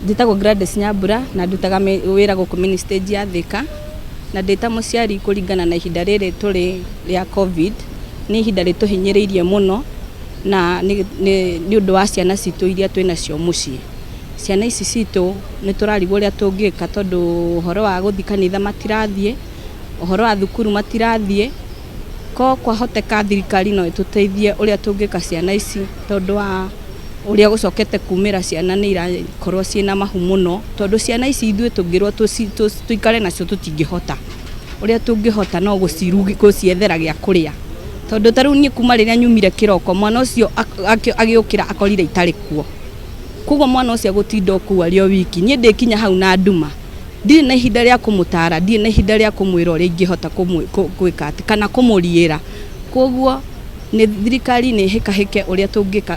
Njĩtagwo Gladys Nyambura na ndutaga wĩra gũkũ mini stage ya Thika, na ndĩ ta mũciari, kũringana na ihinda rĩrĩ tũrĩ rĩa COVID, nĩ ihinda rĩtũhinyĩrĩirie mũno na nĩ ũndũ wa ciana citũ iria twĩ nacio mũciĩ. Ciana ici citũ nĩ tũrarigwo ũrĩa tũngĩka, tondũ ũhoro wa gũthiĩ kanitha matirathiĩ, ũhoro wa thukuru matirathiĩ. Ko kwahoteka thirikari no ĩtũteithie ũrĩa tũngĩka ciana ici, tondũ wa ũrĩa gũcokete kumĩra, ciana nĩ irakorwo ciĩna mahu mũno, tondũ ciana ici ithuĩ tũngĩrwo tũikare nacio tũtingĩhota. Ũrĩa tũngĩhota no gũciethera gĩa kũrĩa, tondũ ta rĩu niĩ kuma rĩrĩa nyumire kĩroko, mwana ũcio agĩũkĩra akorire itarĩ kuo. Koguo mwana ũcio agũtinda o kũu arĩ o wiki. Niĩ ndĩkinya hau na nduma, ndirĩ na ihinda rĩa kũmũtara, ndirĩ na ihinda rĩa kũmwĩra ũrĩa ingĩhota gwĩka atĩ kana kũmũriĩra. Koguo nĩ thirikari nĩ ĩhĩkahĩke ũrĩa tũngĩka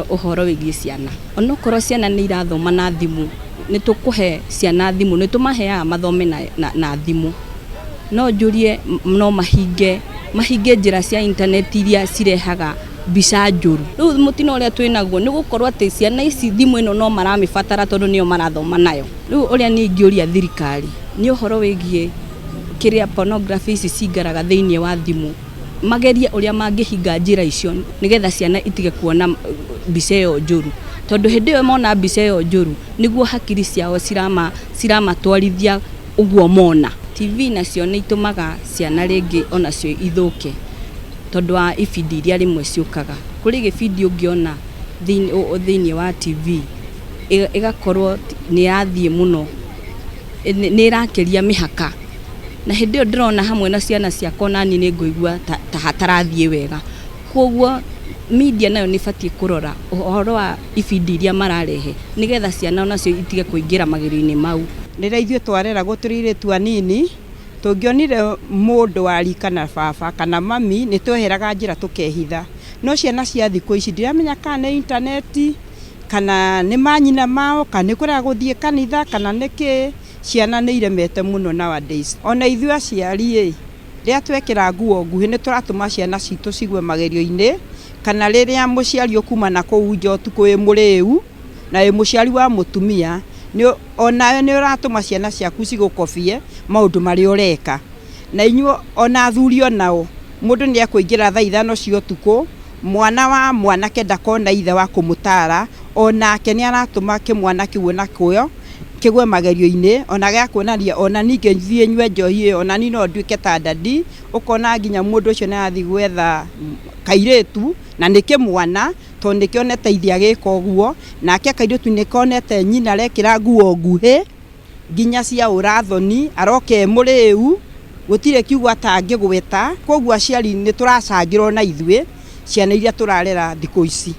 ũhoro wĩgiĩ ciana. Onokorwo ciana nĩ irathoma na thimũ, nĩ tũkũhe ciana thimũ, nĩ tũmaheaga mathome na thimũ, no njũrie no mahinge njĩra cia intaneti iria cirehaga mbica njũru. Rĩu mũtino ũrĩa twĩnaguo nĩ gũkorwo atĩ ciana ici thimũ ĩno no maramĩbatara, tondũ nĩyo marathoma nayo. Rĩu ũrĩa niĩ ingĩũria thirikari nĩ ũhoro wĩgiĩ kĩrĩa pornography ici cingaraga thĩinĩ wa thimũ, magerie ũrĩa mangĩhinga njĩra icio nĩgetha ciana itige kuona mbica ĩyo njũru, tondũ hĩndĩ ĩyo mona mbica ĩyo njũru nĩguo hakiri ciao ciramatwarithia ũguo mona. TV nacio nĩ itũmaga ciana rĩngĩ onacio ithũke, tondũ wa ibindi iria rĩmwe ciũkaga. Kũrĩ gĩbindi ũngĩona thĩinĩ wa TV ĩgakorwo nĩ yathiĩ mũno, nĩ ĩrakĩria mĩhaka, na hĩndĩ ĩyo ndĩrona hamwe na ciana ciakwa, nani nĩ ngũigua ta hatarathiĩ wega. Koguo media nayo nĩ ĩbatiĩ kũrora ũhoro wa ibindi iria mararehe, nĩgetha ciana onacio itige kũingĩra magerio-inĩ mau. Rĩrĩa ithuĩ twareragwo tũrĩ airĩtu anini, tũngĩonire mũndũ wa rika na baba kana mami, nĩ tweheraga njĩra tũkehitha. No ciana cia thikũ ici, ndiramenya kana nĩ intaneti, kana nĩ manyina mao, kana nĩ kũrega gũthiĩ kanitha, kana nĩ kĩ, ciana nĩ iremete mũno nowadays. Ona ithuĩ aciari ĩ, rĩrĩa twekĩra nguo nguhĩ, nĩ tũratũma ciana citũ cigwe magerio-inĩ, kana rĩrĩa mũciari ũkuma na kũu nja ũtukũ wĩ mũrĩu na wĩ mũciari wa mũtumia, onawe nĩ ũratũma ciana ciaku cigũkobie maũndũ marĩa ũreka. Na inyuĩ ona athuri onao, mũndũ nĩ ekũingĩra thaa 5 cia ũtukũ, mwana wa mwanake ndakona ithe wa kũmũtara, onake nĩ aratũma kĩmwana kĩu onakĩo kĩgwe magerio-inĩ, ona gĩa kuonania ona ningĩ thiĩ nyue njohi ĩyo, ona niĩ no nduĩke ta daddy. Ũkona nginya mũndũ ũcio nĩ arathiĩ gwetha kairĩtu na nĩ kĩmwana, tondũ nĩkĩonete ithe agĩka ũguo, nake kairĩtu nĩkonete nyina arekĩra nguo nguhĩ nginya cia ũrathoni, aroka e mũrĩu, gũtirĩ kiugo atangĩgweta. Koguo aciari nĩ tũracangĩrwo na ithuĩ ciana iria tũrarera thikũ ici.